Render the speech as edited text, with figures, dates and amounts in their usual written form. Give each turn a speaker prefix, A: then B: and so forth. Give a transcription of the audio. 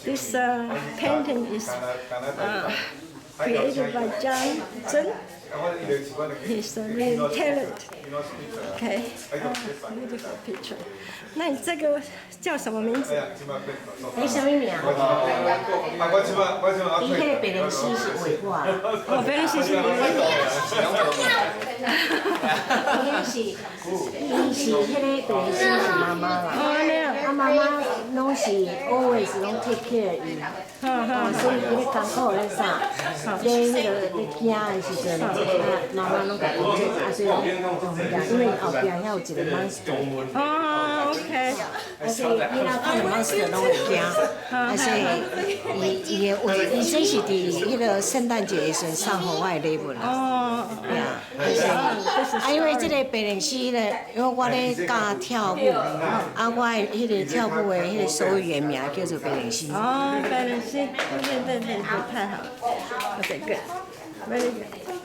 A: This painting is created by John Zhen. He's a real talent. Okay, oh, beautiful picture. 那你這個叫什麼名字？
B: 你啥物名？伊彼個白蓮師是畫我。
A: 哦，白蓮師是你。
B: 伊是彼個白蓮師是媽媽啦。
A: 哦，那樣。
B: 啊，媽媽攏是 always 攏 take care 伊，哦，所以伊咧艱苦咧啥，咧彼個咧驚的時陣，啊，媽媽攏共伊這，啊，所以哦，因為後壁遐有一個 monster。
A: 哦，OK。
B: 啊，所以囡仔看著 monster 攏會驚，啊，所以伊伊的畫，伊這是佇彼個聖誕節的時陣送予我的禮物啦。
A: 哦。
B: 啊，因為這個白蓮師咧，因為我咧教跳舞，啊，我的彼個跳舞的彼個手語員名叫做白蓮師。
A: 哦，白蓮師，對對對對，太好了。OK，good，very good。